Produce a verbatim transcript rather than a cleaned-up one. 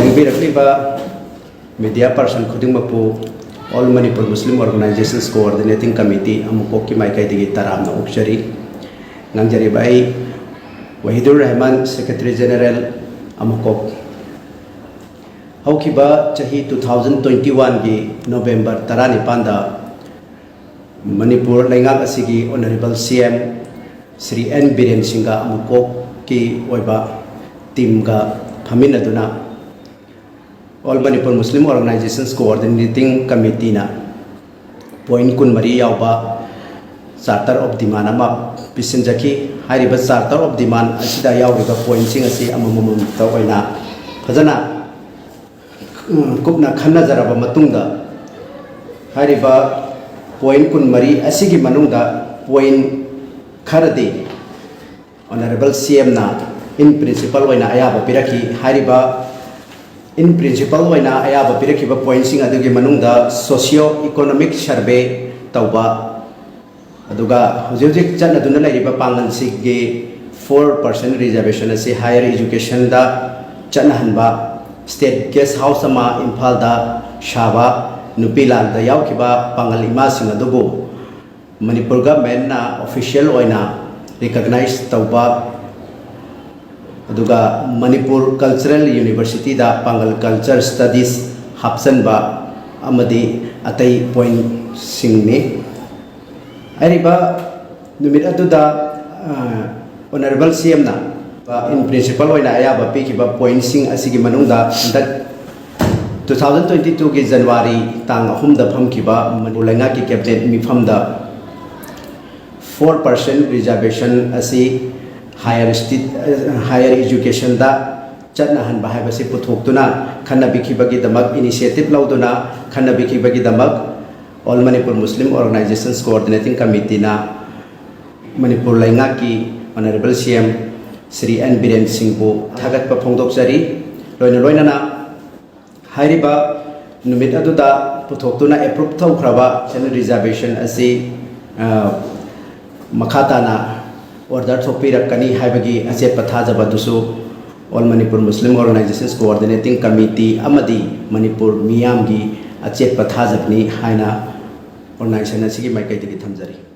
ꯌꯦꯡꯕꯤꯔꯛꯂꯤꯕ media person ꯈꯨꯗꯤꯡꯃꯛꯄꯨ All Manipur Muslim Organizations Coordinating Committee ꯑꯃꯨꯛꯀꯣꯛꯀꯤ ꯃꯥꯏꯀꯩꯗꯒꯤ ꯇꯔꯥꯝꯅ ꯑꯣꯛꯆꯔꯤ꯫ ꯉꯥꯡꯖꯔꯤꯕ ꯑꯩ ꯋꯥꯍꯤꯗꯨꯔ ꯔꯍꯃꯥꯟ, Secretary General ꯑꯃꯨꯛꯀꯣꯛ꯫ ꯍꯧꯈꯤꯕ ꯆꯍꯤ two thousand twenty one ꯒꯤ November ꯇꯔꯥꯅꯤꯄꯥꯟꯗ ꯃꯅꯤꯄꯨꯔ ꯂꯩꯉꯥꯛ ꯑꯁꯤꯒꯤ Honourable C M Shri N Biren ꯁꯤꯡꯒ ꯑꯃꯨꯛꯀꯣꯛꯀꯤ ꯑꯣꯏꯕ team ꯒ ꯐꯝꯃꯤꯟꯅꯗꯨꯅ All Manipur Muslim Organizations Coordinating Committee ꯅ point ꯀꯨꯟꯃꯔꯤ ꯌꯥꯎꯕ Charter of Demand ꯑꯃ ꯄꯤꯁꯤꯟꯖꯈꯤ꯫ ꯍꯥꯏꯔꯤꯕ Charter of Demand ꯑꯁꯤꯗ ꯌꯥꯎꯔꯤꯕ point ꯁꯤꯡ ꯑꯁꯤ ꯑꯃꯃꯝꯇ ꯑꯣꯏꯅ ꯐꯖꯅ, ꯎꯝ, ꯀꯨꯞꯅ ꯈꯟꯅꯖꯔꯕ ꯃꯇꯨꯡꯗ, ꯍꯥꯏꯔꯤꯕ point ꯀꯨꯟꯃꯔꯤ ꯑꯁꯤꯒꯤ ꯃꯅꯨꯡꯗ point ꯈꯔꯗꯤ Honourable C M ꯅ in principle ꯑꯣꯏꯅ ꯑꯌꯥꯕ ꯄꯤꯔꯛꯈꯤ꯫ ꯍꯥꯏꯔꯤꯕ in principle ꯑꯣꯏꯅ ꯑꯌꯥꯕ ꯄꯤꯔꯛꯈꯤꯕ point ꯁꯤꯡ ꯑꯗꯨꯒꯤ ꯃꯅꯨꯡꯗ socio economic survey ꯇꯧꯕ, ꯑꯗꯨꯒ ꯍꯧꯖꯤꯛ ꯍꯧꯖꯤꯛ ꯆꯠꯅꯗꯨꯅ ꯂꯩꯔꯤꯕ ꯄꯥꯡꯒꯜꯁꯤꯒꯤ four percent reservation ꯑꯁꯤ higher education ꯗ ꯆꯠꯅꯍꯟꯕ, state guest house ꯑꯃ ꯏꯝꯐꯥꯜꯗ ꯁꯥꯕ, ꯅꯨꯄꯤ ꯂꯥꯟꯗ ꯌꯥꯎꯈꯤꯕ ꯄꯥꯡꯒꯜ ꯏꯃꯥꯁꯤꯡ ꯑꯗꯨꯕꯨ ꯃꯅꯤꯄꯨꯔ government ꯅ official ꯑꯣꯏꯅ recognise ꯇꯧꯕ, ꯑꯗꯨꯒ ꯃꯅꯤꯄꯨꯔ Cultural University ꯗ ꯄꯥꯡꯒꯜ culture studies ꯍꯥꯞꯆꯟꯕ ꯑꯃꯗꯤ ꯑꯇꯩ point ꯁꯤꯡꯅꯤ꯫ ꯍꯥꯏꯔꯤꯕ ꯅꯨꯃꯤꯠ ꯑꯗꯨꯗ, ꯑ, Honourable C M ꯅ, ꯑ, in principle ꯑꯣꯏꯅ ꯑꯌꯥꯕ ꯄꯤꯈꯤꯕ point ꯁꯤꯡ ꯑꯁꯤꯒꯤ ꯃꯅꯨꯡꯗ ꯍꯟꯗꯛ two thousand twenty two ꯒꯤ January ꯇꯥꯡ ꯑꯍꯨꯝꯗ ꯐꯝꯈꯤꯕ ꯃꯅꯤꯄꯨꯔ ꯂꯩꯉꯥꯛꯀꯤ cabinet ꯃꯤꯐꯝꯗ four percent reservation ꯑꯁꯤ higher sti-, higher education ꯗ ꯆꯠꯅꯍꯟꯕ ꯍꯥꯏꯕꯁꯤ ꯄꯨꯊꯣꯛꯇꯨꯅ ꯈꯟꯅꯕꯤꯈꯤꯕꯒꯤꯗꯃꯛ, initiative ꯂꯧꯗꯨꯅ ꯈꯟꯅꯕꯤꯈꯤꯕꯒꯤꯗꯃꯛ All Manipur Muslim Organizations Coordinating Committee ꯅ ꯃꯅꯤꯄꯨꯔ ꯂꯩꯉꯥꯛꯀꯤ Honourable C M Shri N Biren ꯁꯤꯡꯕꯨ ꯊꯥꯒꯠꯄ ꯐꯣꯡꯗꯣꯛꯆꯔꯤ꯫ ꯂꯣꯏꯅ ꯂꯣꯏꯅꯅ ꯍꯥꯏꯔꯤꯕ ꯅꯨꯃꯤꯠ ꯑꯗꯨꯗ ꯄꯨꯊꯣꯛꯇꯨꯅ approve ꯇꯧꯈ꯭ꯔꯕ reservation ꯑꯁꯤ, ꯑ, ꯃꯈꯥ ꯇꯥꯅ order ꯊꯣꯛꯄꯤꯔꯛꯀꯅꯤ ꯍꯥꯏꯕꯒꯤ ꯑꯆꯦꯠꯄ ꯊꯥꯖꯕ ꯑꯗꯨꯁꯨ All Manipur Muslim Organizations Coordinating Committee ꯑꯃꯗꯤ ꯃꯅꯤꯄꯨꯔ ꯃꯤꯌꯥꯝꯒꯤ ꯑꯆꯦꯠꯄ ꯊꯥꯖꯕꯅꯤ ꯍꯥꯏꯅ organization ꯑꯁꯤꯒꯤ ꯃꯥꯏꯀꯩꯗꯒꯤ ꯊꯝꯖꯔꯤ꯫